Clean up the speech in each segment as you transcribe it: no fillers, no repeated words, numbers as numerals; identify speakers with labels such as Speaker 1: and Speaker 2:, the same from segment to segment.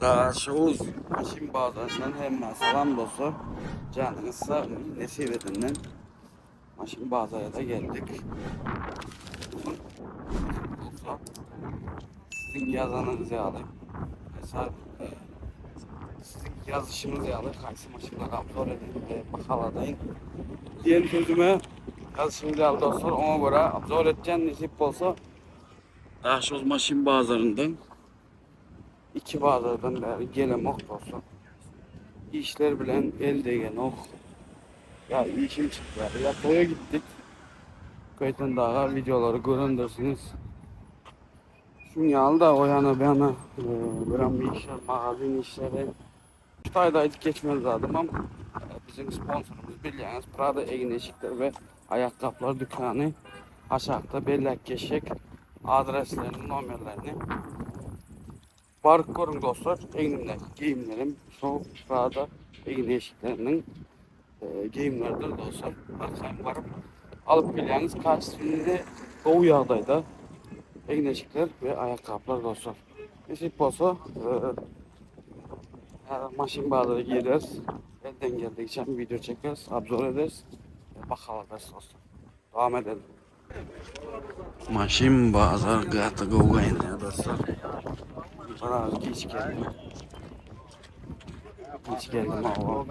Speaker 1: Daşoguz maşyn bazaryndan hemmä salam dostlar. Janyňyz sag, nesip edenden maşyn bazara da geldik. Bugün dostlar siziň ýazanyňyz ýaly hesap e, siziň ýazyşyňyz ýaly haýsy maşynlary obzor edin we bahaladaýyn diýen sözüme ýazyşyňyz ýaly dostlar oňa görä obzor etýän nesip bolsa Daşoguz maşyn bazaryndan İki bazardan bäri gelemok dostlar. İşler bilen el degenok. Ya işim çıktı. Ya toya gittik. Köyden daha videoları görendirsiniz. Şun ýaly da o yana bir yana e, biram işler, magazin işleri. Şu taýda aýdyp geçmeli zadymam e, bizim sponsorumuz bilýäňiz Prada egin-eşikler we aýakgaplar dükany aşakda belläp geçjek adreslerini, nomerlerini. Baryp görüň dostlar, egnimdäki geýimlerim şo Prada egin-eşikleriniň e, geýimleridir dostlar. Arkaýyn baryp alyp bilýäňiz, kaçestwini gowy ýagdaýda egin-eşikler we aýakgaplar dostlar. Nesip bolsa, e, maşyn bazara gireris. Elden geldigiçe video çekeriz, obzor ederiz. Bahalarız dostlar. Devam edelim. Maşyn bazar gaty gowy gaýnaýar dostlar. Biraz geç geldim. Geç geldim ama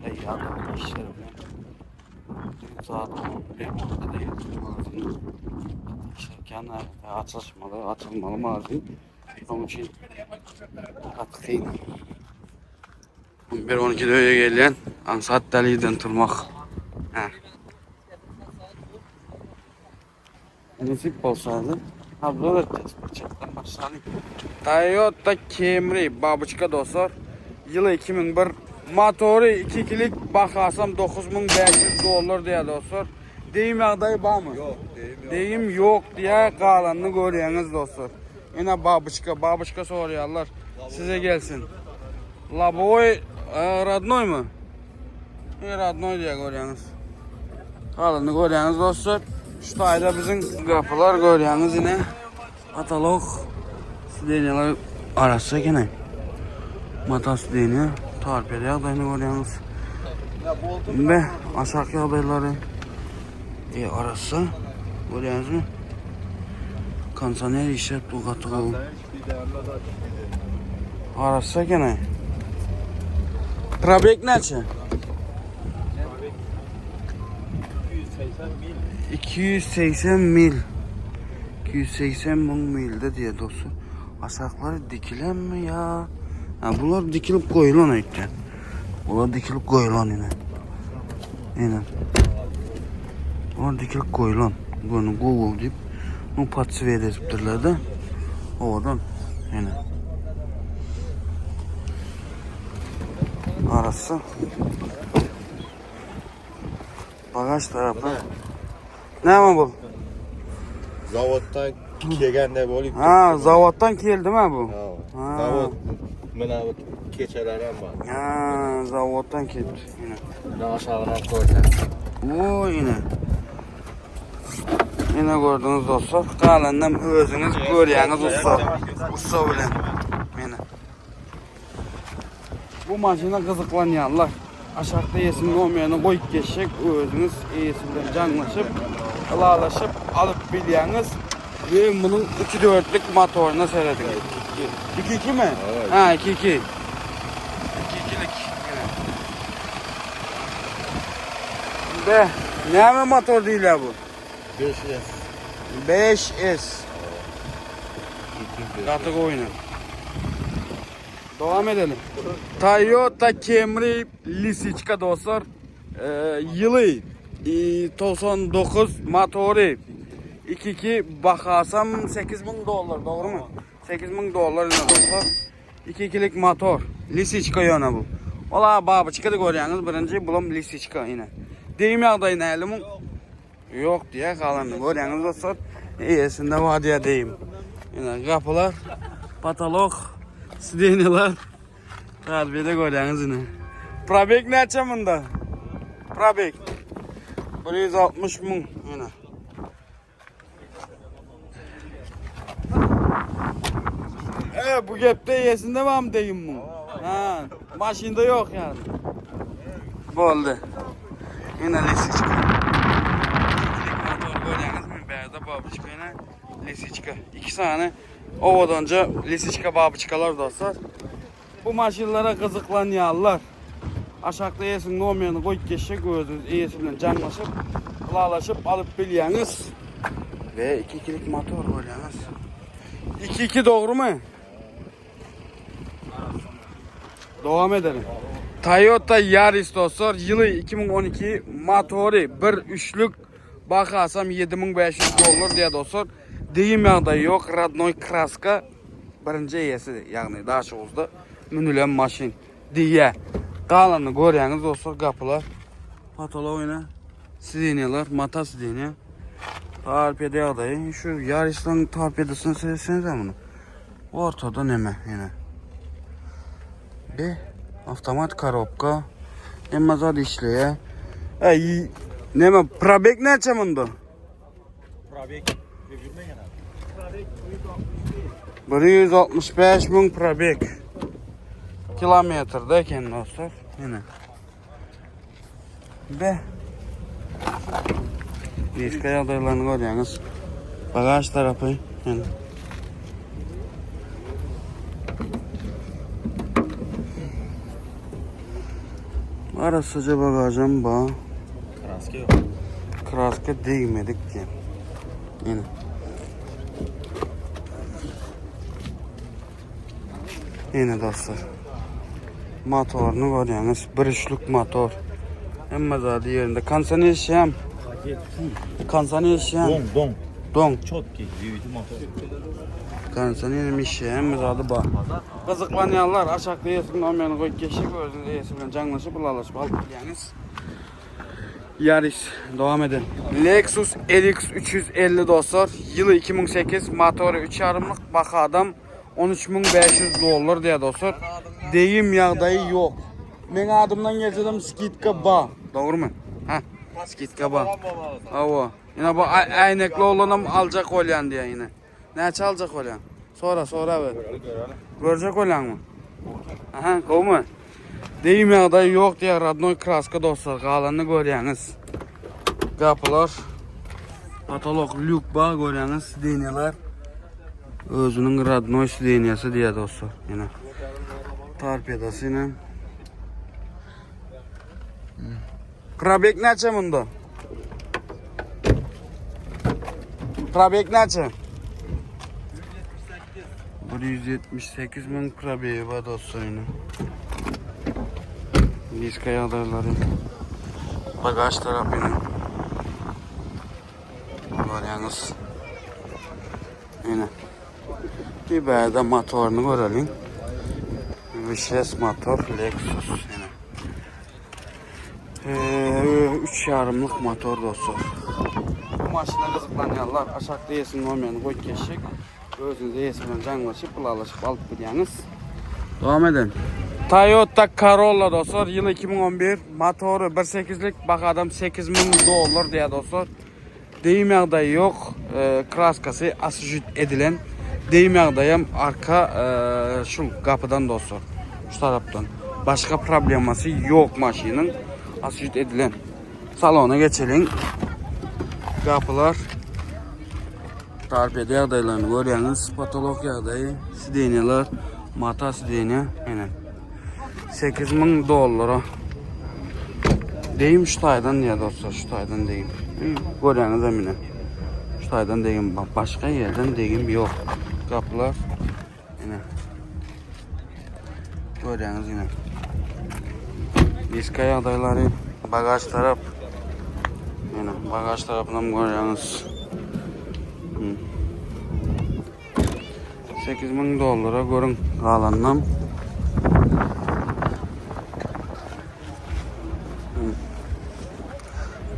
Speaker 1: Eýýäm işler bilen. Saat 11 değil. İşlerken açılmalı, açılmalı magazin. Onun için gaty kyn. 11-12-de öýe gelýän. Aňsat däl irden turmak. Hä. Nesip bolsa Abzor eteceğiz. Çekten başlayalım. Toyota Camry babuçka dostlar. Yılı 2001. Motoru 2-2'lik bakasam 9500 dolar diye dostlar. Deyim ýagdaýy barmy?
Speaker 2: Yok, deyim yok.
Speaker 1: Deyim yok diye galanını görýäňiz dostlar. Ine babuçka, babuçka soraýarlar. Size gelsin. Laboy e, rodnoy mu? E, rodnoy diye görýäňiz. Galanını görýäňiz dostlar. Şu taýda biziň gapylar görýäňiz ine. Katalog sidenýalar arassa gene. Mata sidenýa torpeda ýagdaýyny görýäňiz. Be aşak ýagdaýlary e, arassa görýäňizmi? Kondisioner işläp dur gaty gowy. Arassa gene. Probek näçe?
Speaker 2: 280 mil.
Speaker 1: 280 mil. 280 mil milde diye dostum. Aşakları dikilen mi ya? Ha, bunlar dikilip koyulan öýtden. Bunlar dikilip koyulan yine. Yine. Bunlar dikilip koyulan. Bunu Google deyip bunu patsive edipdirler de. Owadan. Yine. Arası. Bagaj tarapı. Ne mi bu?
Speaker 2: Zavoddan kelganda bo'lib.
Speaker 1: Ha, zavoddan keldi mi bu?
Speaker 2: Ha.
Speaker 1: Ha.
Speaker 2: Zavod mana bu kechalar ham bor.
Speaker 1: Ha, zavoddan keldi. Yine.
Speaker 2: Mana aşağıdan ko'rsan.
Speaker 1: Oo yine. Yine gördünüz dostlar. Galandan özüňiz görýäňiz ussa. Ussa bilen. Meni. Bu maşyna gyzyklanýanlar aşakda eýesiniň nomerini goýup geçjek. Özüňiz eýesi bilen jaňlaşyp, ylalaşyp alyp bilýäňiz. We munuň 2.4-lük motoryna serediň. 2.2 mi? Ha, 2.2. 2.2'lik. Be, näme motor diýilýär bu?
Speaker 2: 5S.
Speaker 1: 5S. Gaty gowyny. Dowam edelim. Toyota Camry Lisiçka dostlar. Ee, ýyly e, 99 motory 2.2 bahasam 8000 dollar dogrymy? 8000 dollar ine dostlar. 2.2'lik motor. Lisiçka ýöne bu. Ola babyçka da görýäňiz birinji bulam lisiçka ine. Deyim ýagdaýy näli muň? Ýok diýä galanyny görýäňiz dostlar. Eýesinde bar diýä deyim. Ine gapylar, patolog, sidenýalar. Kalbide görýäňiz ine. Probek näçe munda? Probek 160 müň ine. E, bu gepde eýesinde barmy degim muň? Ha, maşynda ýok ýaly. Boldy. Ine lisiçka. Ikilik motor görýäňizmi? Bärde babyçka ine lisiçka. Iki sany owadanca lisiçka babyçkalar dostlar. Bu maşynlara gyzyklanýarlar. Aşakda eýesiniň nomerini goýup geçjek, özüňiz eýesi bilen jaňlaşyp, ylalaşyp alyp bilýäňiz. Ve iki ikilik motor görýäňiz. 2 2 dogrumy? Dowam edelim. Toyota Yaris dostlar, ýyly 2012, motory 1.3-lük, bahasam 7500 dollar diýýär dostlar. Degim ýagdaýy ýok, rodnoý kraska, birinji eýesi, ýagny Daşoguzda münülen maşyn diýýär. Galanyny görýäňiz dostlar, gapylar, potolok ine, sidenýalar, mata sidenýa. Torpeda ýagdaýy, şu Yaris'in torpedasyna seretsenize muny. Ortada neme ýene. Be, avtomat korobka. Hemme zat işleýär. Ey, neme probek näçe munda?
Speaker 2: Probek bilmeýän abi.
Speaker 1: 165 müň probek. Kilometrde eken dostlar. Ýene. Be. Diska ýagdaýlaryny görýäňiz. Bagaž tarapy. Ýene. Arassaja bagažam bar.
Speaker 2: Kraska ýok.
Speaker 1: Kraska degmedik diýen. Ýene. Ýene dostlar. Motoryny görýäňiz, bir üçlük motor. Hemme zady ýerinde. Kondisioner işleýärmi?
Speaker 2: Paket full.
Speaker 1: Kondisioner işleýärmi?
Speaker 2: Don don.
Speaker 1: Don.
Speaker 2: Çotki, DVD motor.
Speaker 1: Kondisioner hem işleýär, hemme zady bar. Gyzyklanýanlar aşakda eýesiniň nomerini goýup geçjek, özüňiz eýesi bilen jaňlaşyp, ylalaşyp alyp bilýäňiz. Yaris dowam edelim. Lexus LX 350 dostlar. Ýyly 2008, motory 3 ýarymlyk, bahadam 13500 dollar diýýär dostlar. Degim ýagdaýy ýok. Meň adymdan gelsedem skidka ba. Dogrumy? Ha, skidka ba. Hawa. Ýene bu äýnekli oglanam aljak bolýan diýýär ýene. Näçe aljak bolýaň? Sora, sora bir. Görjek bolýaňmy? Aha, gowmy? Degim ýagdaýy ýok diýýär, rodnoý kraska dostlar, galanyny görýäňiz. Gapylar, potolok lýuk bar görýäňiz, sidenýalar. Özüniň rodnoý sidenýasy diýýär dostlar. Ýene. Torpedasy ýene. Probek näçe munda? Probek näçe? 178 müň probegi bar dostlar ýene. Diska ýagdaýlary. Bagaj tarapy ýene. Görýäňiz. Ýene. Bir bärde motoryny göreliň. V6 motor Lexus ýene. Üç ýarymlyk motor dostlar. Bu maşyna gyzyklanýanlar aşakda eýesiniň nomerini goýup geçjek. Özüňiz eýesi bilen jaňlaşyp, ylalaşyp alyp bilýäňiz. Dowam edelim. Toyota Corolla dostlar, ýyly 2011, motory 1.8-lik, bahadam 8000 dollar diýýär dostlar. Degim ýagdaýy ýok, kraskasy osvežit edilen. Degim ýagdaýam arka şul gapydan dostlar. Şu tarapdan. Başga problemasy ýok maşynyň. Osvežit edilen. Salona geçeliň. Gapylar torpeda ýagdaýlaryny görýäňiz. Potolok ýagdaýy, sidenýalar, mata sidenýa, ene. 8000 dollara. Degim şu taýdan diýýär dostlar, şu taýdan degim. Görýäňiz ine. Şu taýdan degim, başga ýerden degim ýok. Gapylar ine. Görýäňiz ine. Diska ýagdaýlary, bagaj tarap. Ine, bagaj tarapyndan görýäňiz. 8000 dollara görüň galanynam.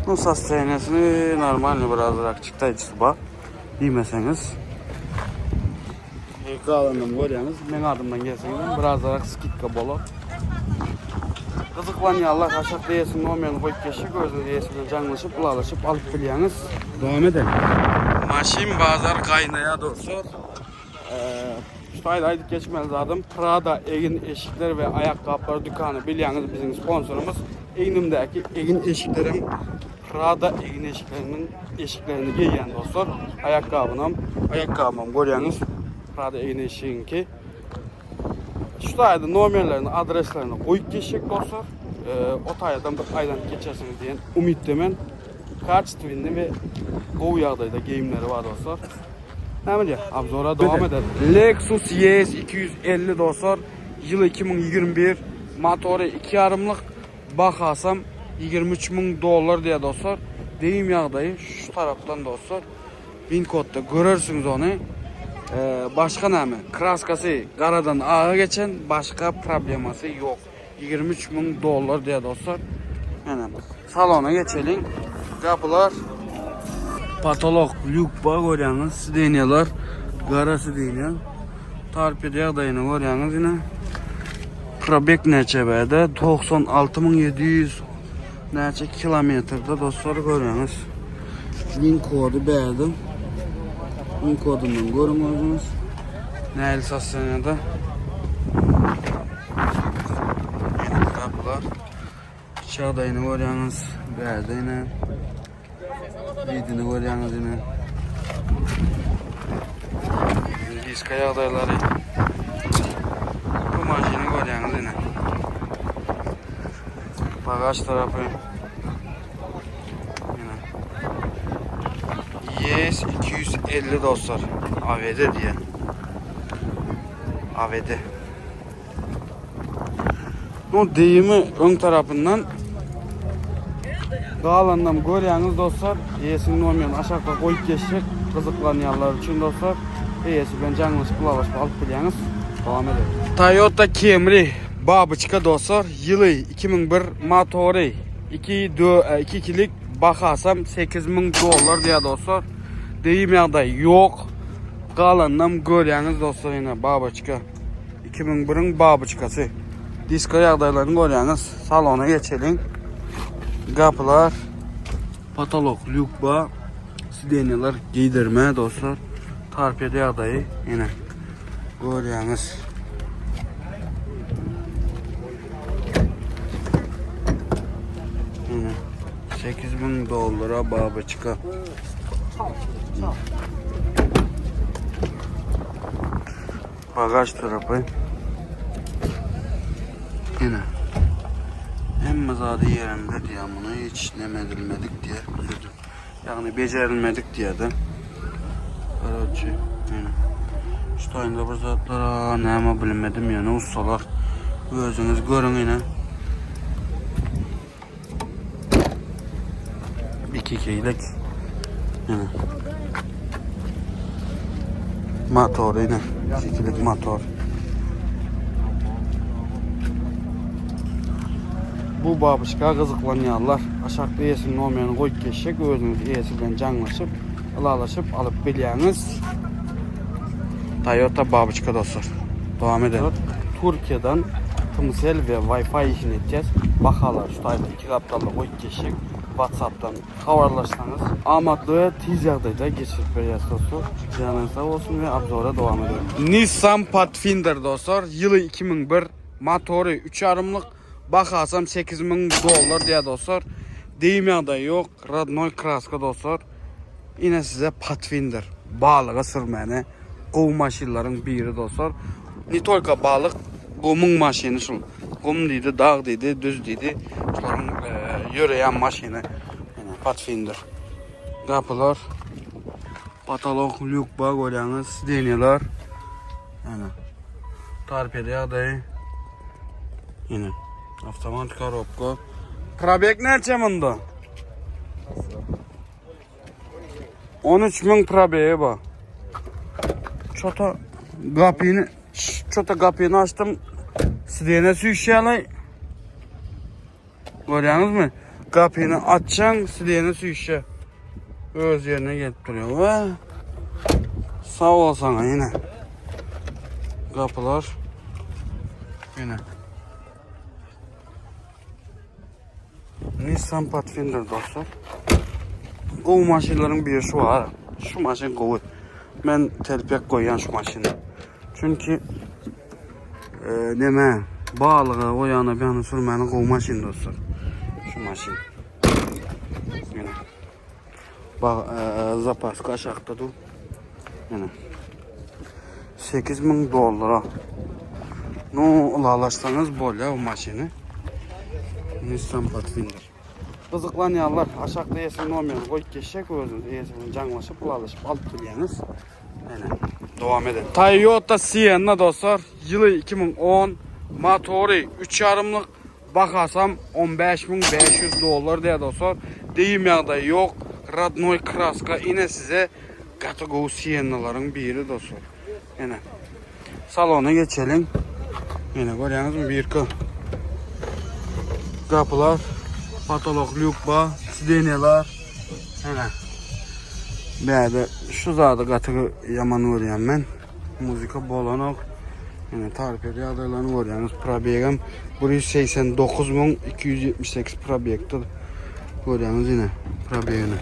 Speaker 1: Bu sostoýaniýasini normalny birazrak çykdaýjysy bar diýmeseňiz. Galanynam görýäňiz. Meň adymdan gelseňizem birazrak skidka bolar. Gyzyklanýanlar aşakda eýesiniň nomerini goýup geçjek, özüňiz eýesi bilen jaňlaşyp, ylalaşyp alyp bilýäňiz. Dowam edelim. Maşyn bazar gaýnaýar dostlar. taýda aýdyp geçmeli zadym Prada egin eşikler we aýakgaplar dükany bilýäňiz biziň sponsorymyz. Egnimdäki egin eşiklerim Prada egin eşikleriniň eşiklerini geýýän dostlar. Aýakgabynam, aýakgabymam görýäňiz Prada egin eşigiňki. Şu taýda nomerlerini, adreslerini goýup geçjek dostlar. O taýdan bir aýlanyp geçersiňiz diýen umytda men. Kaçtwinli we gowy ýagdaýda geýimleri bar dostlar. Näme diýýär? Obzora dowam edelim. Lexus ES 250 dostlar, ýyly 2021, motory 2 ýarymlyk, bahasam 23 müň dollar diýýär dostlar. Deyim ýagdaýy şu tarapdan dostlar. Win kodda görersiňiz ony. Başga näme? Kraskasy garadan aga geçen, başga problemasy ýok. 23 müň dollar diýýär dostlar. Ýene salona geçeliň. Gapylar patolok lýuk bar görýäňiz, sidenýalar gara sidenýa. Torped ýagdaýyny görýäňiz ine. Probek näçe bärde? 96700 näçe kilometrde dostlar görýäňiz. Link kody bärde. Link kodundan görüň özüňiz. Nähili sostoýanýada. Ýene gapylar. Iç ýagdaýyny görýäňiz. Bärde ýene. Widini görýäňiz ýene. Diska ýagdaýlary. Bu maşyny görýäňiz ýene. Bagaj tarapy. Ýene. Yes 250 dostlar. AVD diýen. AVD. Bu deyimi öň tarapyndan galandan görýäňiz dostlar. Eýesiniň nomerini aşakda goýup geçjek. Gyzyklanýanlar üçin dostlar. Eýesi bilen jaňlaşyp, ylalaşyp alyp bilýäňiz. Dowam edelim. Toyota Camry babyçka dostlar. Ýyly 2001 motory 2 2 2-lik bahasam 8000 dollar diýýär dostlar. Deyim ýagdaý ýok. Galanynam görýäňiz dostlar ýene babaçka. 2001-iň babaçkasy. Diska ýagdaýlaryny görýäňiz. Salona geçeliň. Gapylar, potolok lýuk bar. Sidenýalar geýdirme dostlar. Torpeda ýagdaýy ýene görýäňiz. Ýene 8000 dollara babaçka. Bagaj tarapy. Ýene. Hemme zady ýerinde diýýär muny hiç neme edilmedik diýýär. Ýagny bejerilmedik diýýär-de. Garoçi, ýene. Şu taýynda bir zatlar näme bilmedim ýöne ussalar özüňiz görüň ýene. İki keylek. Yine. Motor yine. İkilik motor. Bu babyşka gyzyklanýarlar. Aşakda eýesiniň nomerini goýup geçjek. Özüňiz eýesi bilen jaňlaşyp, ylalaşyp alyp bilýäňiz. Toyota babyçka dostlar. Dowam edelim. Türkiýeden Tmcell we Wi-Fi işini etýäs. Bahalar şu taýda iki gapdalda goýup geçjek. WhatsAppdan habarlaşsaňyz amatly we tiz ýagdaýda geçirip berýäs dostlar. Janyňyz sag bolsun we obzora dowam edelim. Nissan Pathfinder dostlar, ýyly 2001, motory 3 ýarymlyk, bahasam 8000 dollar diýýär dostlar. Degim ýagdaýy ýok, rodnoý kraska dostlar. Ine size Pathfinder. Balyga sürmäne gowy maşynlaryň biri dostlar. Ne tolko balyk, gumuň maşyny şul. Gum diýdi, dag diýdi, düz diýdi. Şularyň e, ýöreýän maşyny. Ine Pathfinder. Gapylar, patolok, lýuk bar görýäňiz, sidenýalar. Ine. Torpeda ýagdaýy. Ine. Avtomat korobka. Probek näçe munda? 13 müň probegi bar. Çota gapyny çota gapyny açdym. Sidene süýşýärler. Görýäňizmi? Gapyny açaň, sidene süýşýär. Öz ýerine gelip durýar. We sag bol saňa ýene. Gapylar. Ýene. Nissan Pathfinder dostlar. Gowy maşynlaryň biri şu var. Şu maşyn gowy. Men telpek goýýan şu maşyna. Çünki e, neme balyga o ýana bu ýana sürmäne gowy maşyn dostlar. Şu maşyn. Ýene. Ba e, zapaska aşakda dur. Ýene. 8000 dollara. No, ylalaşsaňyz bolýar bu maşyny. Nissan Pathfinder. Gyzyklanýanlar aşakda eýesiniň nomerini goýup geçjek özüňiz eýesi bilen jaňlaşyp ylalaşyp alyp bilýäňiz. Ene dowam edelim. Toyota Sienna dostlar ýyly 2010 motory 3 ýarymlyk bahasam 15500 dollar diýýär dostlar. Degim ýagdaýy ýok. Rodnoý kraska ine size gaty gowy Siennalaryň biri dostlar. Ene. Salona geçeliň. Ene görýäňizmi birka. Gapylar, patolok lýuk bar, sidenýalar. Ene. Bäde şu zady gaty ýaman görýän men. Muzika bolanok. Ene tarped ýagdaýlaryny görýäňiz. Probegem 189278 probegdir. Görýäňiz ine probegini.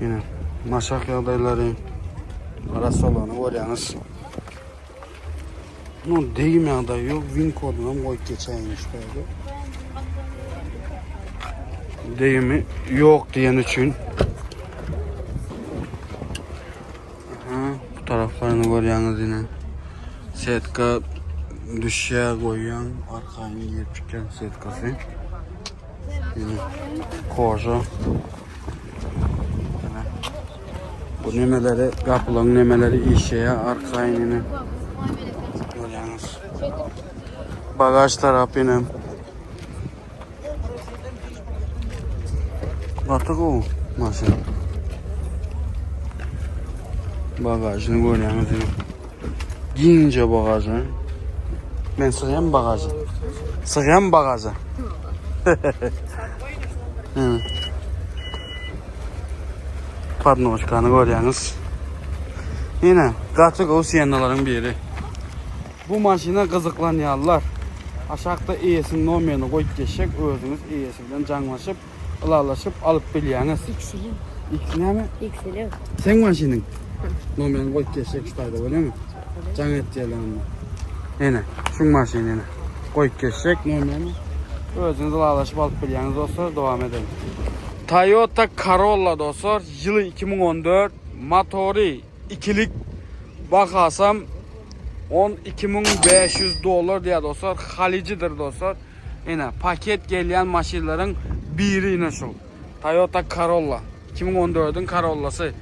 Speaker 1: Ine maşak ýagdaýlary. Arassalany görýäňiz. No degim ýagdaýy ýok. Win koduny hem goýup geçäýin şu taýda. Degimi ýok diýen üçin. Aha, bu taraflaryny görýäňiz ine. Setka düşýär goýýan, arkaýyn girip çykýan setkasy. Ine koža. Bu nemeleri, gapylaryň nemeleri işleýär arkaýyn ine. Görýäňiz. Bagaž tarapy ine. Gaty gowy maşyn. Bagažyny görýäňiz ine. Giňje bagažy. Men sygýan bagaža. Sygýan bagaža. Podnožkany görýäňiz. Ine, gaty gowy Siennalaryň biri. Bu maşyna gyzyklanýanlar aşakda eýesiniň nomerini goýup geçjek, özüňiz eýesi bilen jaňlaşyp, ylalaşyp alyp bilýäňiz.
Speaker 3: X-li.
Speaker 1: X näme?
Speaker 3: X-li.
Speaker 1: Seň maşynyň nomerini goýup geçjek şu taýda bolýamy? Jaň et diýeli onda. Ene, şuň maşyny ene. Goýup geçjek nomerini. Özüňiz ylalaşyp alyp bilýäňiz dostlar, dowam edelim. Toyota Corolla dostlar, ýyly 2014, motory ikilik, bahasam 12500 dollar diýýär dostlar, halyjydyr dostlar. Ene, paket gelýän maşynlaryň biri ine şu. Toyota Corolla. 2014-iň Corollası.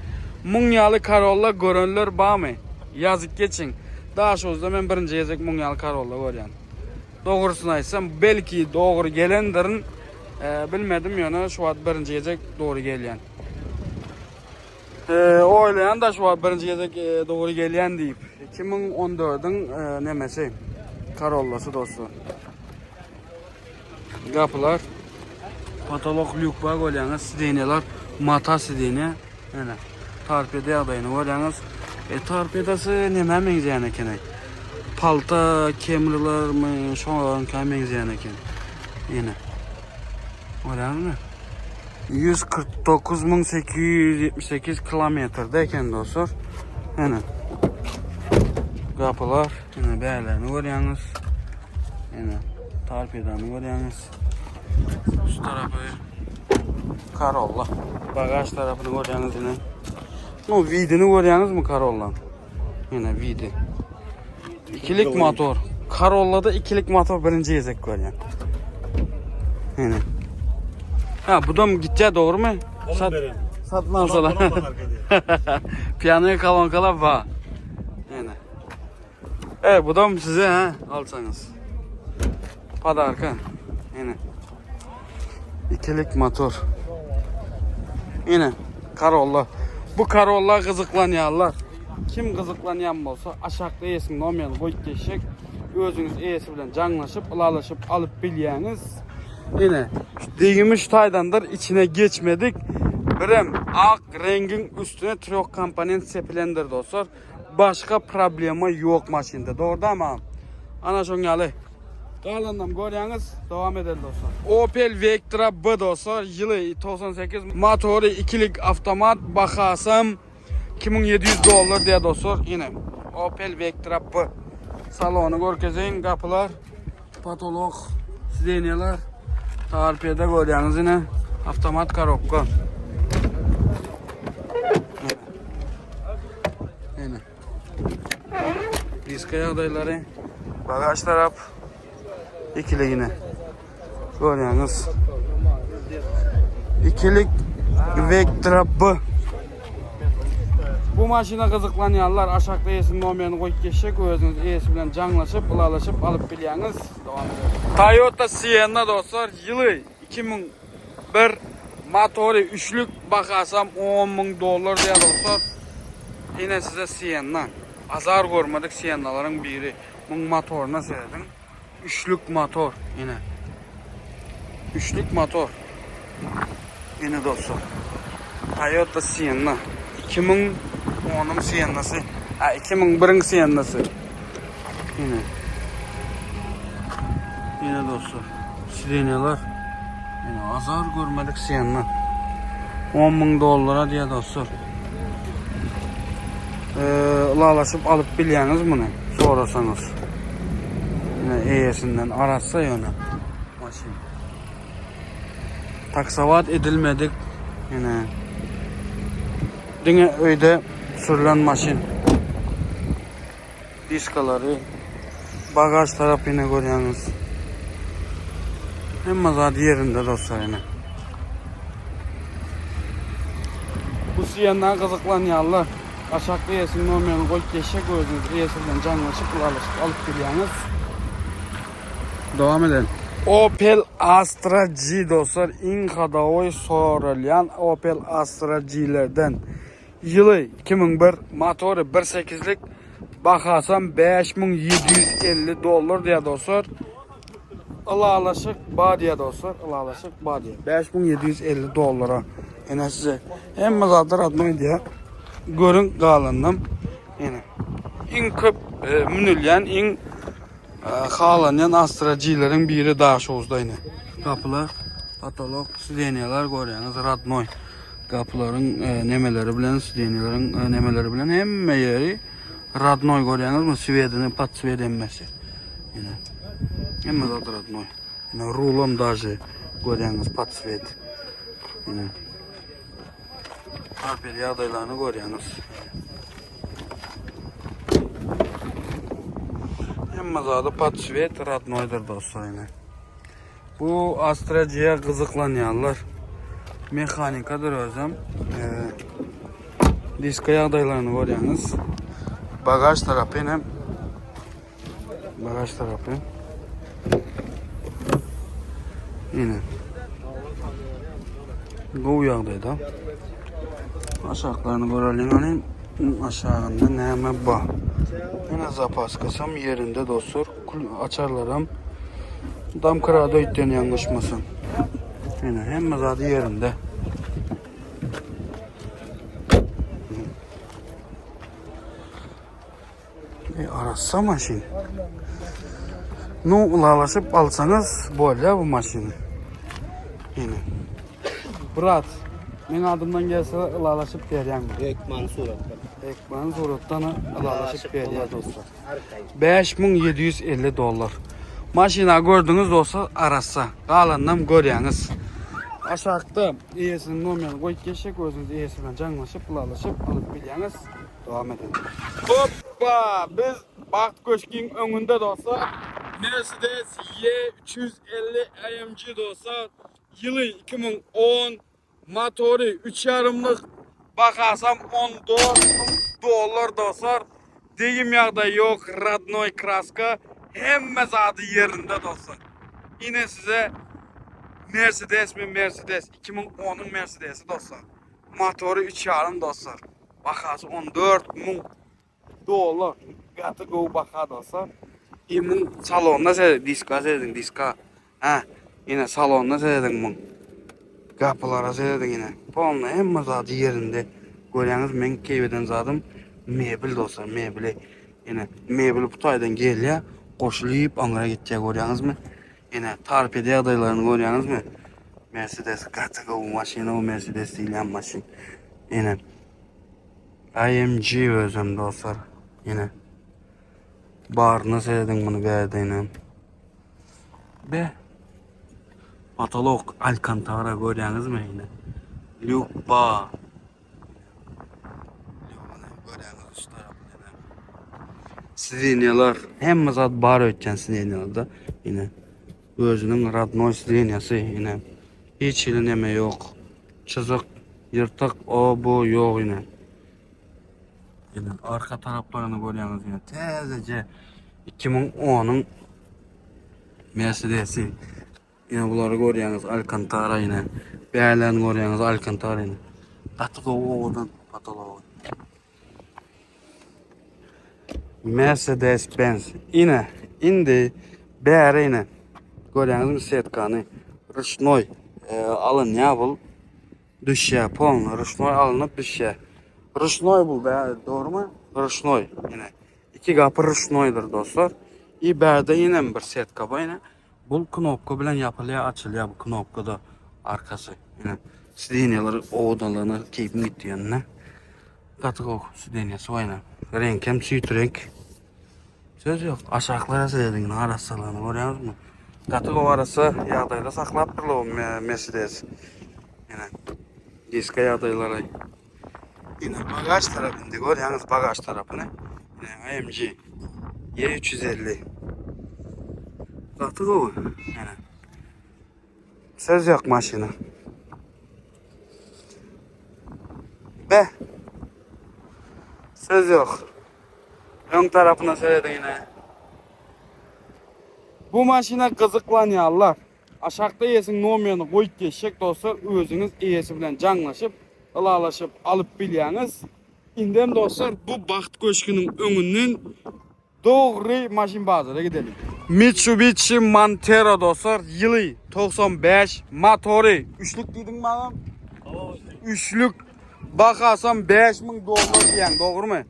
Speaker 1: Muň ýaly Corolla görenler barmy? Ýazyp geçiň. Daşoguzda men birinji gezek muň ýaly Corolla görýän. Dogrusyny aýtsam, belki dogry gelendirin, e, bilmedim, ýöne şu wagt birinji gezek dogry gelýän. E, oýlaýan da şu wagt birinji gezek e, dogry gelýän diýip. 2014-iň e, nemesi, Corollası dostlar. Gapylar patolok lýuk bar görýäňiz, sidenýalar mata sidenýa. Ene, torpeda ýagdaýyny görýäňiz. E, torpedasy nämä meňzeýän eken? Palta kemrilermi, şoňa meňzeýän eken. Ene. Görýäňizmi? 149 878 kilometrde eken dostlar. Ene. Gapylar, ene bärlerini görýäňiz. Ene torpedany görýäňiz. Şu tarapy Corolla. Bagaj tarapyny görýäňiz ine. No widini görýäňizmi Corolla? Ine widi. İkilik motor. Corolla'da ikilik motor birinji gezek görýän. Ine. Ha bu da mı gitýär dogrymy? Sat, satyn alsalar. Piyanaya kolonkalar var. Ine. Evet bu da mı size ha alsanız. Padarka. Yine. İkilik motor. Yine Corolla. Bu Corolla gyzyklanýanlar. Kim gyzyklanýan bolsa aşakda eýesiniň nomerini goýup geçjek. Özüňiz eýesi bilen jaňlaşyp, ylalaşyp alyp bilýäňiz. Ine, degimi şu taýdandyr, içine geçmedik. Birem ak reňgiň üstüne trýok komponent sepilendir dostlar. Başga problema ýok maşynda. Dogry dama? Ana şoň ýaly. Galanynam görýäňiz. Dowam edeli dostlar. Opel Vectra B dostlar, ýyly 98, motory ikilik avtomat, bahasam 2700 dollar diýýär dostlar. Ine. Opel Vectra B. Salony görkezeýin, gapylar, potolok, sidenýalar, torpeda görýäňiz ine, avtomat korobka. Ine. Diska ýagdaýlary, bagaj tarap ikiligine. Görýäňiz. Ikilik Vectra B. Bu maşyna gyzyklanýanlar aşakda eýesiniň nomerini goýup geçjek, özüňiz eýesi bilen jaňlaşyp, ylalaşyp alyp bilýäňiz. Dowam edelim. Toyota Sienna dostlar, ýyly 2001, motory üçlük, bahasam 10 müň dollar diýýär dostlar. Ine size Sienna. Azar görmedik Siennalaryň biri. Muň motoryna serediň. Üçlük motor ine. Üçlük motor. Ine dostlar. Toyota Sienna 2010-yň Siennasy. Ha 2001-iň Siennasy. Ine. Ine dostlar. Sidenýalar. Ine azar görmedik Sienna. 10 müň dollara diýýär dostlar. Ee, ylalaşyp alyp bilýäňiz muny sorasaňyz. Ine eýesinden arassa ýöne maşyn. Taksawat edilmedik. Ine. Diňe öýde sürülen maşyn. Diskalary bagaj tarap ine görýäňiz. Hemme zat ýerinde dostlar ine. Bu Sienna gyzyklanýanlar aşakda eýesiniň nomerini goýup geçjek özüňiz eýesi bilen jaňlaşyp ylalaşyp alyp bilýäňiz. Dowam edelim. Opel Astra G dostlar iň hadawoý soralýan Opel Astra G-lerden. Ýyly 2001, motory bir sekizlik, bahasam 5750 dollar diýýär dostlar. Ylalaşyk bar diýýär dostlar, ylalaşyk bar diýýär. 5750 dollara. Ene size hemme zatlar adnoý diýýär. Görüň galanynam. Ene. Iň köp e, münülýän, iň e, halanýan Astra G-leriň biri Daşoguzda ine. Gapylar, patolok, sidenýalar görýäňiz, radnoý. Gapylaryň nemeleri bilen, sidenýeleriň nemeleri bilen hemme ýeri radnoý görýäňizmi? Swedini, pod swed hemmesi. Ine. Hemme zat radnoý. Ine rulam daže görýäňiz pod swed. Ine. Arpel ýagdaýlaryny görýäňiz. Hemme zady pod swed radnoýdyr dostlar ine. Bu Astra G gyzyklanýanlar mehanikadyr özem. Diska ýagdaýlaryny görýäňiz. Bagaj tarapy ine. Bagaj tarapy. Ine. Gowy ýagdaýda. Aşaklaryny göreliň hany. Aşagynda näme bar? Ine zapaskasam ýerinde dostlar. Açarlaram damkrada öýtden ýalňyşmasam. Ine hemme zady ýerinde. E, arassa maşyn. Nu ylalaşyp alsaňyz bolýar bu maşyny. Ine. Brat, meň adymdan gelse ylalaşyp berýäň.
Speaker 3: Hökman suratdan.
Speaker 1: Hökman suratdan ylalaşyp berýär dostlar. 5750 dollar. Maşyna gördüňiz dostlar arassa. Galanynam görýäňiz. Aşakda eýesiniň nomerini goýup geçjek özüňiz eýesi bilen jaňlaşyp ylalaşyp alyp bilýäňiz. Dowam ediň. Hoppa! Biz Bagt köşgiň öňünde dostlar. Mercedes E 350 AMG dostlar. Ýyly 2010, motory üç ýarymlyk, bahasam 14 müň dollar dostlar. Degim ýagdaýy ýok, rodnoý kraska, hemme zady ýerinde dostlar. Ine size Mercedes mi Mercedes, 2010-yň Mercedesi dostlar. Motory üç ýarym dostlar. Bahasy 14 müň dollar. Gaty gowy baha dostlar. I muň salonyna serediň, diska serediň, diska. Hä, ine salonyna serediň muň. Gapylara serediň ine. Polny hemme zady ýerinde. Görýäňiz meň keýp eden zadym mebel dostlar, mebeli. Ine mebel bu taýdan gelýär, goşulyp aňyra gitýär görýäňizmi? Ine torpeda ýagdaýlaryny görýäňizmi? Mercedes gaty gowy maşyn o Mercedes diýilýän maşyn. Ine. AMG özem dostlar. Ine. Baryna serediň muny bärde ine. Be. Patolok Alcantara görýäňizmi ine. Lýuk ba. Lýugyny görýäňiz üst tarapyny ine. Sidenýalar hemme zat bar öýtýän sidenýalarda ine. Özüniň radnoý sidenýasy ine. Hiç hili neme ýok. Çyzyk, ýyrtyk, o bu ýok ine. Ine arka taraplaryny görýäňiz ine täzeje 2010-yň Mercedesi. Ine bulary görýäňiz Alcantara ine. Bärlerini görýäňiz Alcantara ine. Gaty gowy owadan patology. Mercedes Benz. Ine indi bäri ine görýäňizmi setkany ruşnoý e, alynýar bul. Düşýär polny ruşnoý alnyp düşýär. Ruşnoý bu bä dogrymy? Ruşnoý ine. Iki gapy ruşnoýdyr dostlar. I bärde ýene bir setka bar ine. Bul knopka bilen ýapylýar, açylýar bu knopkada arkasy. Ine sidenýalar owadanlygyna keýpim gitdi ýöne. Gaty gowy sidenýasy bar ine. Reňkem süýt reňk. Söz ýok. Aşaklara serediň ine arassalygyny görýäňizmi? Gaty gowy arassa ýagdaýda saklapdyrlar bu Mercedes. Ine diska ýagdaýlary. Ine bagaž tarapynda görýäňiz bagaž tarapyny. Ine AMG E350. Gaty gowy. Ine. Söz ýok maşyna. Be. Söz ýok. Öň tarapyna serediň ine. Bu maşyna gyzyklanýarlar. Aşakda eýesiniň nomerini goýup geçjek dostlar, özüňiz eýesi bilen jaňlaşyp, ylalaşyp alyp bilýäňiz. Indem dostlar bu Bagt köşgüniň öňünden dogry maşyn bazara gideliň. Mitsubishi Montero dostlar, ýyly 95, motory üçlük diýdiňmi agam? Üçlük. Bahasam 5000 dollar diýýäň, dogrymy?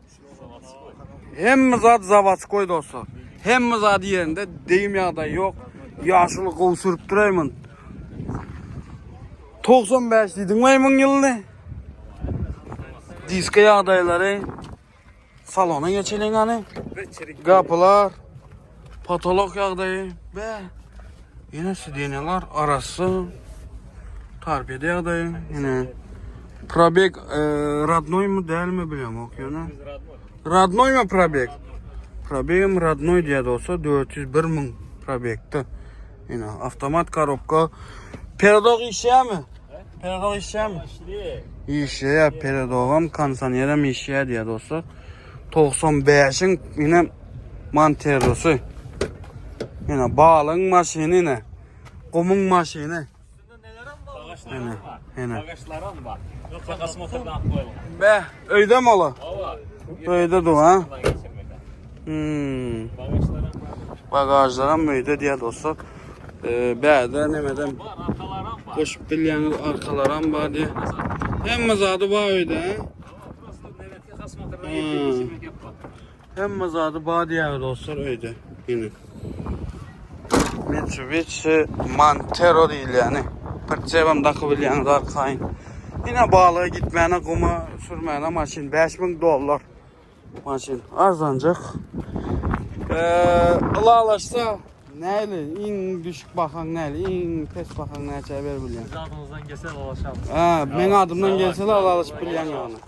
Speaker 1: Hemme zat zawodskoý dostlar. Hemme zat ýerinde, degim ýagdaýy ýok. Ýaşuly gowy sürüp duraýmyn. 95 diýdiň maýmyn ýylyny. Diska ýagdaýlary. Salona geçeliň hany. Gapylar. Potolok ýagdaýy. Be. Ýene sidenýalar arassa. Torpeda ýagdaýy. Ýene probeg e, rodnoý mu dälmi bilemok ýöne. Rodnoý mu probeg? Probegim rodnoý diýýär dostlar 401 müň probegde. Ýene avtomat korobka. Peredok işýärmi? Peredok işýärmi? Işýär, peredogam, kondisionerem işýär diýýär dostlar. 95-iň ýene Monterosy. Ýene balyň maşyny ýene. Gumuň maşyny. Ýene, ýene.
Speaker 2: Bagažlaram bar. Takas motordan alyp goýulgan.
Speaker 1: Be, öýde mi ola? Öýde du ha. Hmm.
Speaker 2: Bagažlaram bar.
Speaker 1: Bagajlaram öýde diýýär dostlar. Ee, bärde nemeden
Speaker 2: Bar, arkalaram bar.
Speaker 1: goşup bilýäňiz arkalaram bar diýýär. Hemme zady bar öýde. ha? Hmm. Hemme zady bar diýýär dostlar öýde. Ýene. Mitsubishi Montero diýilýäni. Pritsebem dakyp bilýäňiz arkaýyn. Ýene balyga gitmäne, guma sürmäne maşyn 5000 dollar. Maşyn arzanjyk. Eee, ylalaşsa näli iň düşük bahaň näli, iň pes bahaň näçä berip bilýäň?
Speaker 2: Biz adymyzdan gelse ylalaşarys.
Speaker 1: Ha, meň adymdan gelse ylalaşyp bilýäň ýagny.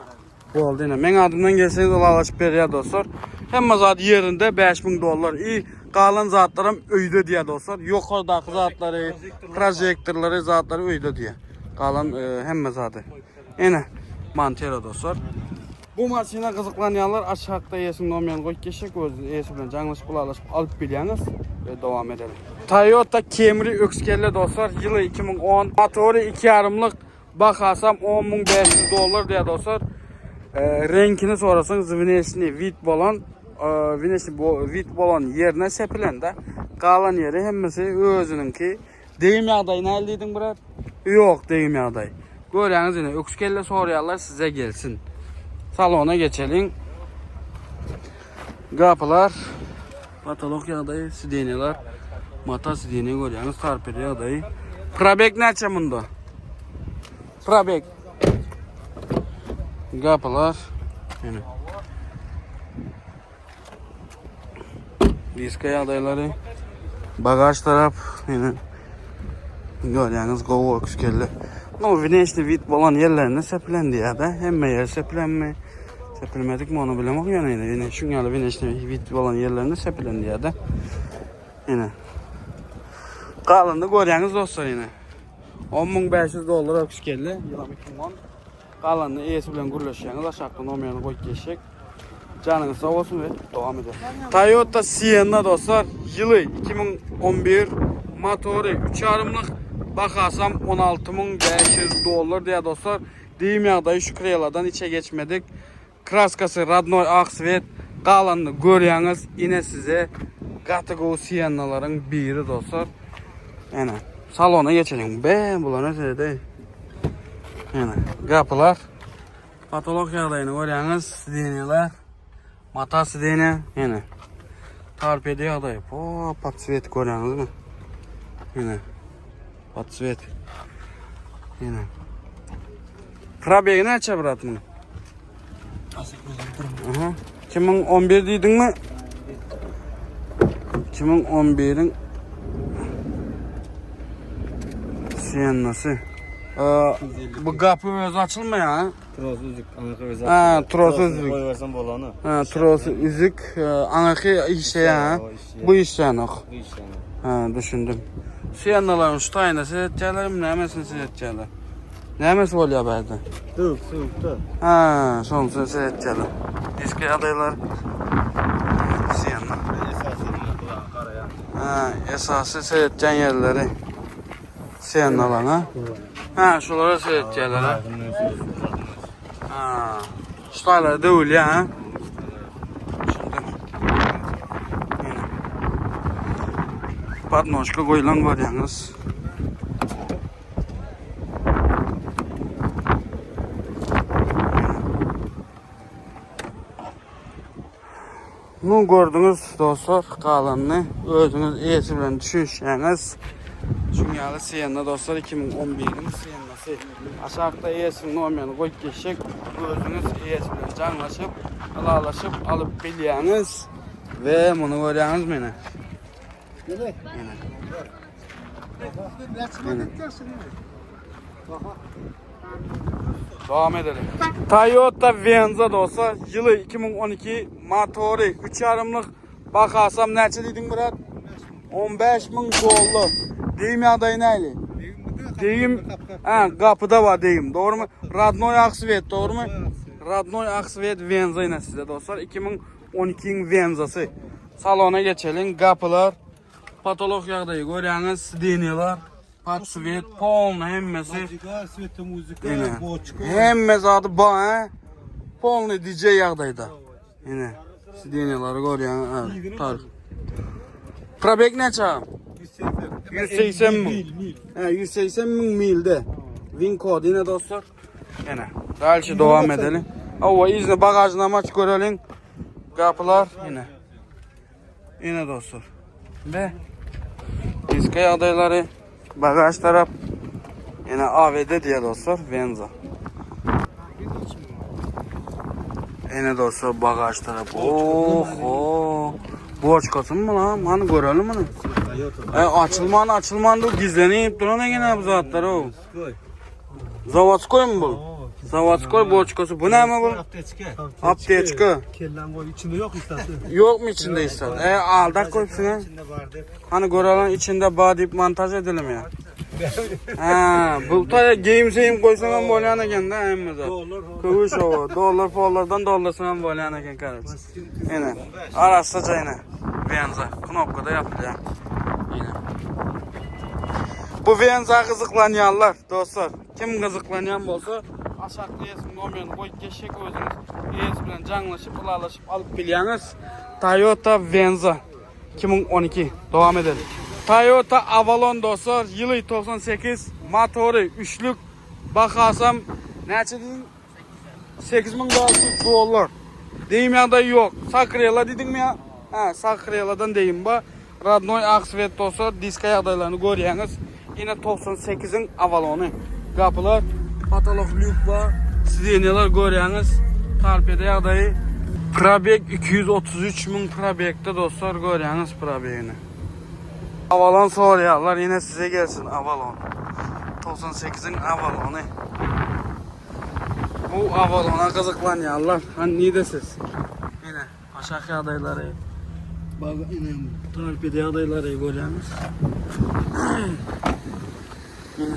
Speaker 1: Boldy ine. Meň adymdan gelseňiz ylalaşyp berýär dostlar. Hemme zat ýerinde 5000 dollar. I galan zatlaram öýde diýýär dostlar. Ýokardaky zatlary, projektorlary, zatlary öýde diýýär. Galan e, hemme zady. Ine Montero dostlar. Bu maşyna gyzyklanýanlar aşakda eýesiniň nomerini goýup geçjek, öz eýesi bilen jaňlaşyp, ylalaşyp alyp bilýäňiz we dowam edelim. Toyota Camry öküz dostlar, ýyly 2010, motory 2,5-lyk, Bahasam 10500 dollar diýýär dostlar. E, reňkini sorasaň zwneşni wid bolan, e, wneşni wid bolan ýerine sepilende galan ýeri hemmesi özüniňki. Degim ýagdaýy nähili diýdiň brat? Ýok, degim ýagdaý. Görýäňiz ine öküz kelle soraýarlar size gelsin. Salona geçeliň. Gapylar, patolok ýagdaýy, sidenýalar, mata sidenýa görýäňiz, torpeda ýagdaýy. Probeg näçe munda? Probeg. Gapylar. Ýene. Diska ýagdaýlary. Bagaj tarap ýene görýäňiz gowy öküz kelle. No wneşni wid bolan ýerlerinde sepilendi ýa-da hemme ýer sepilenmi? Sepilmedikmi ony bilemok ýöne ýene ýene şuň ýaly wneşni wid bolan ýerlerinde sepilendi ýa-da. Ýene. Galanyny görýäňiz dostlar ýene. 10500 dollar öküz kelle, ýylam 2010. Galanyny eýesi bilen gürleşýäňiz aşakda nomerini goýup geçjek. Janyňyz sag bolsun we dowam eder. Toyota Sienna dostlar ýyly 2011 motory 3 ýarymlyk bahasam 16500 dollar diýýär dostlar. Diýim ýagdaýy şu kreladan içe geçmedik. Kraskasy radnoý ak svet galanyny görýäňiz ine size gaty gowy Siennalaryň biri dostlar. Ene salona geçeliň. Be bular ne seredeý. Ene gapylar. Patolog ýagdaýyny görýäňiz, sidenýalar. Mata sidenýa, ene. Torpeda ýagdaýy. Po, podswet görýäňizmi? Ene. Podswet. Ene. Probegi näçe brat muň? Aha. 2011 diýdiňmi? 2011-iň Siennasy. Bu gapy öz açylmaýar ha?
Speaker 2: Tros üzük, aňyrky öz
Speaker 1: Ha, tros üzük.
Speaker 2: Goýbersen bolany.
Speaker 1: Ha, tros üzük, aňyrky işleýär ha? Bu işleýänok.
Speaker 2: Bu işleýänok.
Speaker 1: Ha, düşündim. Siennalaryň şu taýyna seretýärlermi, nämesini seretýärler? Nämesi bolýar bärde?
Speaker 2: Döwük, söwükde.
Speaker 1: Ha, şonuň seretýärler. Eski ýagdaýlar. Sienna. Ha, esasy seretýän ýerleri. Siennalaryň ha? Ha, şolara seretýärler ha. Ha. Şu taýlary döwülýär ha. Düşündim. Podnožka goýlan görýäňiz. Nu gördüňiz dostlar galanyny özüňiz eýesi bilen düşünişýäňiz. Şuň ýaly Sienna dostlar 2011-iň Siennasy. Aşakda eýesiniň nomerini goýup geçjek. Özüňiz eýesi bilen jaňlaşyp, ylalaşyp alyp bilýäňiz. We muny görýäňiz meni. Ýene. Devam edelim. Toyota Venza dostlar ýyly 2012 motory 3 ýarymlyk bahasam näçe diýdiň brat? 15 müň dollar. Deyim ýagdaýy näli? Deyim, ha, gapyda bar deyim, dogrymy? Radnoy akswet, dogrymy? Radnoy akswet Venza ine size dostlar 2012-iň Venzasy. Salona geçeliň, gapylar Patolog ýagdaýy görýäňiz, sidenýalar, podswet, polny hemmesi.
Speaker 3: Majigar, sweta muzika,
Speaker 1: Ine.
Speaker 3: boçka.
Speaker 1: Hemme zady bar, he? Polny DJ ýagdaýda. Ine, sidenýalary görýäňiz, ha, tar. Probeg näçe?
Speaker 3: 180.
Speaker 1: 180 müň.
Speaker 3: Mil, mil.
Speaker 1: He, 180 müň milde. Win kod ine dostlar. Ine, dalşy dowam edelim. Hawa, yzyny bagajyny aç göreliň. Gapylar ine. Ine dostlar. Ve diska ýagdaýlary bagaj tarap ine AVD diýe dostlar Venza. Ine dostlar bagaj tarap. Oho. Boçkasy mı lan? Hani görelim bunu. E, açılman açılman da gizlenip duran eken bu zatlar o. Zavodskoy mu bu? Zavodskoy boçkasy. Bu näme bu?
Speaker 3: Aptečka.
Speaker 1: Aptečka.
Speaker 3: Kellen koy. İçinde yok istatı.
Speaker 1: Yok mu içinde istat? E aldak koyupsun ha.
Speaker 3: İçinde vardı.
Speaker 1: Hani görelen içinde bağ deyip montaj edelim ya. Ha, bu taya game seyim koysan hem bolýan eken da hemme zat.
Speaker 3: Dollar.
Speaker 1: Köwüş o, dollar pollardan dollarsan hem bolýan eken kardeş. Ine, arassaca ine. Venza, knopkada yapılýar. Ine. Bu Venza gyzyklanýanlar, dostlar, kim gyzyklanýan bolsa, aşakda eýesiniň nomerini goýup geçjek özüňiz eýesi bilen jaňlaşyp, ylalaşyp alyp bilýäňiz. Toyota Venza 2012 dowam edelim. Toyota Avalon dostlar, ýyly 98, motory üçlük, bahasam näçe diýdiň? 8600 dollar. Deyim ýagdaýy ýok. Sakrela diýdiňmi ýa? Ha, Sakreladan deyim ba. Radnoy ak svet bolsa diska ýagdaýlaryny görýäňiz. Ine 98-iň Avalony. Gapylar, patolog lýuk bar. Sidenýalar görýäňiz. Torpeda ýagdaýy. Probeg 233 müň probegde dostlar görýäňiz probegini. Avalon soraýarlar ýene size gelsin Avalon. 98-iň Avalony. Bu Avalona gyzyklanýarlar. Hani nide siz? Ýene aşak ýagdaýlary. Bak ine torped ýagdaýlary görýäňiz. Ine.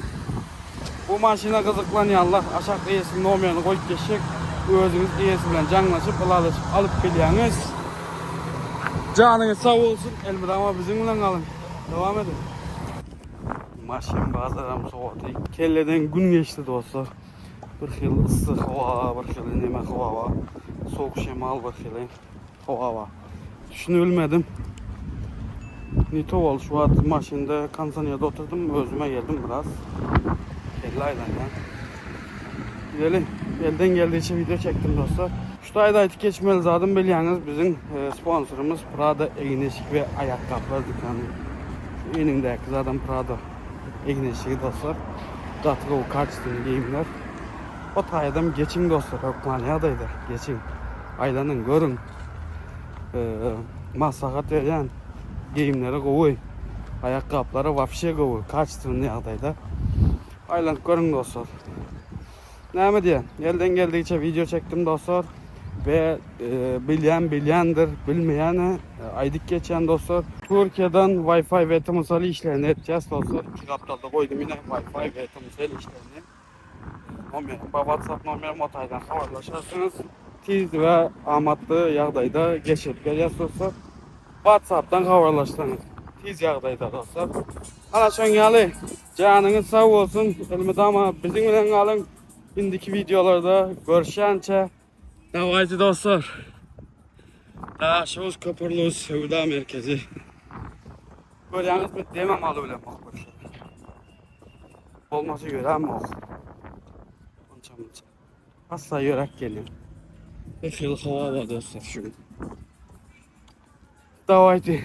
Speaker 1: Bu maşyna gyzyklanýanlar aşak eýesiniň nomerini goýup geçjek. Özüňiz eýesi bilen jaňlaşyp, ylalaşyp alyp bilýäňiz. Janyňyz sag bolsun, elmydama biziň bilen galyň. Dowam ediň. Maşyn bazaram sowady. Kelleden gün geçdi dostlar. Bir hili yssy howa, bir hili neme howa. Sowuk şemal bir hili howa. Düşünebilmedim. Nito boldy şu wagt maşynda kondisionerde oturdym, özüme geldim biraz. Kelle aýlanýar. Gideli. Elden geldiğiçe video çektim dostlar. Şu taýda aýtyp geçmeli zadym bilýäňiz biziň e, sponsorymyz Prada egin-eşik we aýakgaplar dükany. Şu eniňdäki zadam Prada egin-eşigi dostlar. Gaty gowy kaçestvenli geýimler. O taýdam geçiň dostlar, hökman ýagdaýda geçiň. Aýlanyň, görüň. E, maslahat berýän geýimleri gowy. Aýakgaplary wapşe gowy, kaçestvenli ýagdaýda. Aýlanyp görüň dostlar. Näme diýen? Elden geldigiçe video çekdim dostlar. Ve e, bilýän bilýändir, bilmeýäne e, aýdyp geçýän dostlar. Türkiýeden Wi-Fi ve tmcell işlerini etýäs dostlar. Şu gapdalda goýdum ýene Wi-Fi ve tmcell işlerini. Nomerim bar, WhatsApp nomerim o taýdan habarlaşarsyňyz. Tiz we amatly ýagdaýda geçirip berýäs dostlar. WhatsApp'dan habarlaşsaňyz tiz ýagdaýda dostlar. Ana şoň ýaly janyňyz sag bolsun. Elmydama biziň bilen galyň. Indiki videolarda görüşýänçä. Dawayty dostlar. Daşoguz Köpürli söwda merkezi. Görýäňizmi demem aly bilen bak bir. Bolmasa ýöräm ok. Onça munça. Asla ýöräp gelýän. Bir hili howa bar dostlar şu gün. Dawayty.